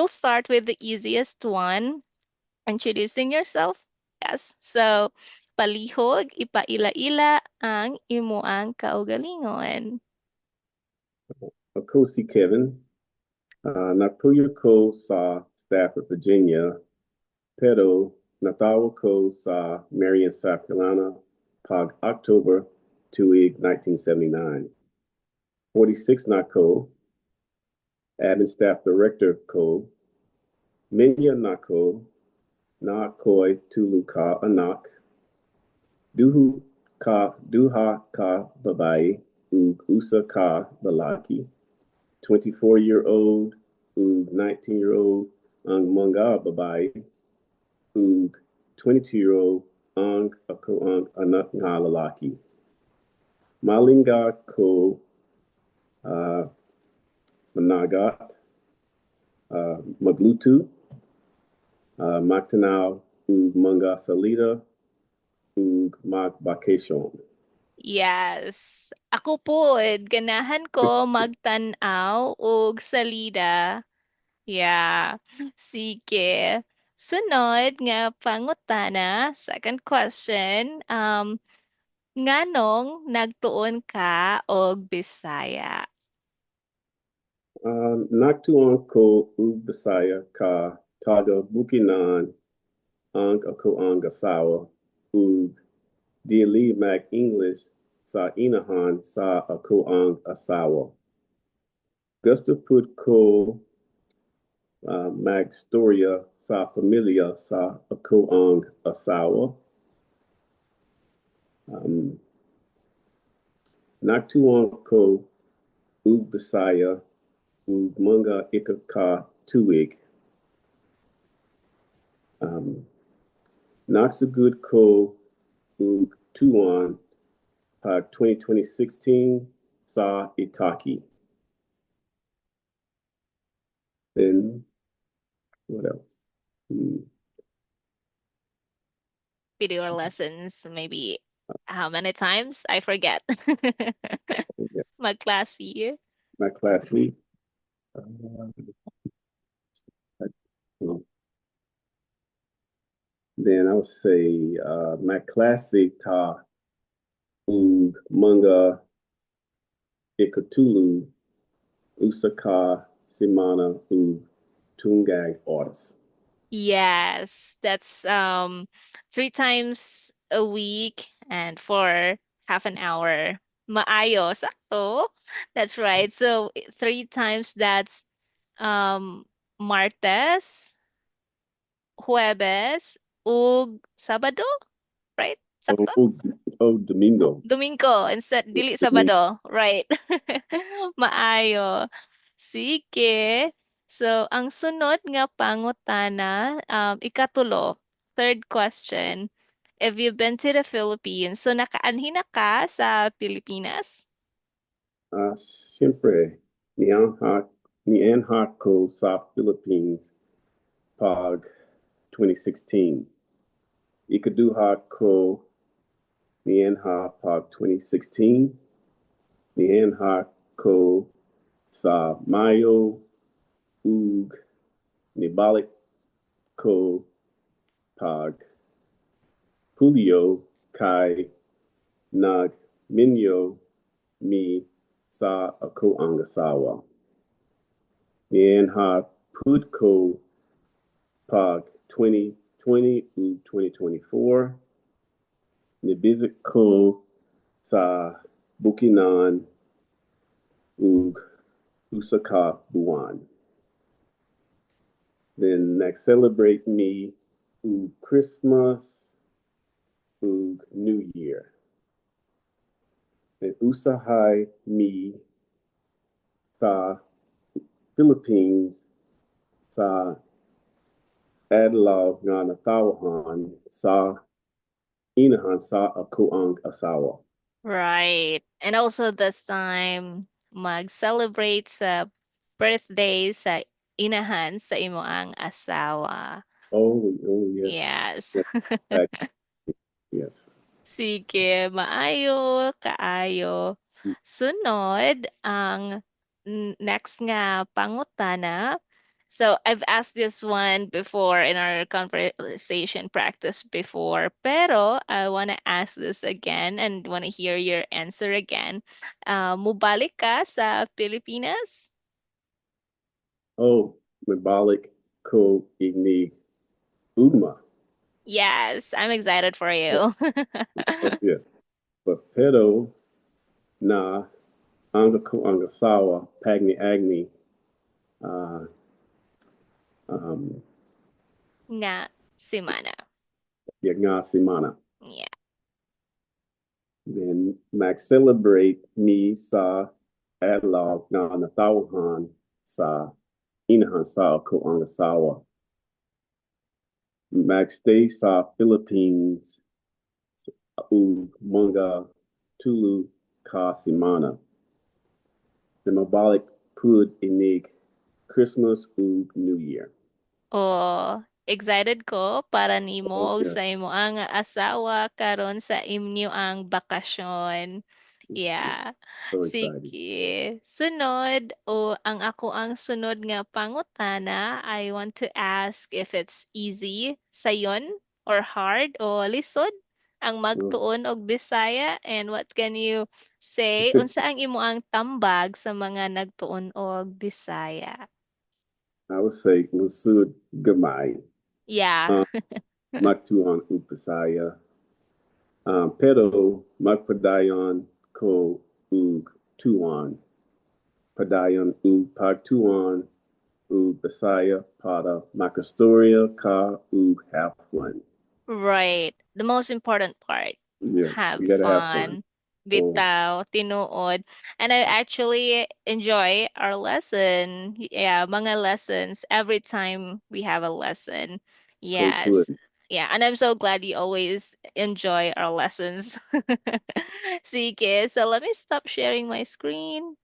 We'll start with the easiest one, introducing yourself. Yes. So, palihog, ipaila-ila ang imuang kaugalingon. Ako si Kevin. Nagpuyo ko sa Stafford, Virginia, pero natawo ko sa Marion, South Carolina, pag October tuig 1979. 46 na ko, admin staff director ko, minyo na ko, naa koy tulo ka anak, duha ka babaye ug usa ka lalaki, 24-year-old ug 19-year-old ang mga babaye, ug 22-year-old ang akoang anak nga lalaki. Malinga ko managat, magluto, magtanaw ug mga salida ug magbakasyon. Yes. Ako pod, ganahan ko magtan-aw og salida. Yeah. Sige. Sunod nga pangutana, second question, nganong nagtuon ka og Bisaya? Nagtuon ko og Bisaya ka taga Bukidnon ang akoang asawa ug dili mag-English sa inahan sa akoang asawa. Gusto pud ko magstorya sa pamilya sa akoang asawa. Nagtuon ko og Bisaya ug mga ika ka tuig. Nagsugod ko og tuon pag 2016 sa Itaki. Then what else? Video lessons, maybe how many times? I forget. Yeah, Magklase. Magklase. Then I would say magklase ta ug mga ikatulo usa ka semana ug tungag oras. Yes, that's three times a week and for half an hour. Maayo, sakto. That's right. So three times, that's Martes, Huwebes, ug Sabado, right? Oh, Sakto? oh, Domingo. Domingo instead, dili Domingo. Sabado, right? Maayo. Sige. So, ang sunod nga pangutana, ikatulo, third question. If you've been to the Philippines, so nakaanhi na ka sa Pilipinas? Siyempre, nianha ko sa Philippines pag 2016. Ikaduha ko nianha pag 2016. Nianha ko sa Mayo ug nibalik ko pag Hulyo kay nagminyo mi sa akoang asawa. Nianha pud ko pag 2020 ug 2024. Ni-visit ko sa Bukidnon ug usa ka buwan. Then nag-celebrate mi ug Christmas ug New Year. Then usahay mi sa Philippines sa adlaw nga natawahan sa inahan sa akoang asawa. Right. And also this time, mag-celebrate sa birthday sa inahan sa imoang asawa. Oh yes. Yes. Yes. Sige, maayo, kaayo. Sunod, ang next nga pangutana, So I've asked this one before in our conversation practice before, pero I want to ask this again and want to hear your answer again. Mubalik ka sa Pilipinas? Oh, mibalik ko inig ugma. Yes, I'm excited for you. Oh, yes. But pero na ang akoang asawa pagniagni Nga semana. Nga semana. Yeah. Then mag-celebrate mi sa adlaw nga natawhan sa inahan sa akoang asawa. Magstay sa Philippines ug mga tulo ka semana. Then mobalik pud inig Christmas ug New Year. Oh, excited ko para nimo ug sa imo ang asawa karon sa inyo ang bakasyon. Yeah. So excited. Sige. Sunod o ang ako ang sunod nga pangutana, I want to ask if it's easy sayon or hard o lisod ang magtuon og Bisaya, and what can you say, unsa ang imo ang tambag sa mga nagtuon og Bisaya? I would say lisod gamay magtuon og Bisaya. Pero magpadayon ko ug tuon. Padayon ug pagtuon ug Bisaya para makastorya ka ug have fun. Right. The most important part. Yes, Have you gotta have fun. fun. Oh, Bitaw, tinuod. And I actually enjoy our lesson. Yeah, mga lessons every time we have a lesson. Ko Yes. pud. Yeah, and I'm so glad you always enjoy our lessons. Sige, so let me stop sharing my screen.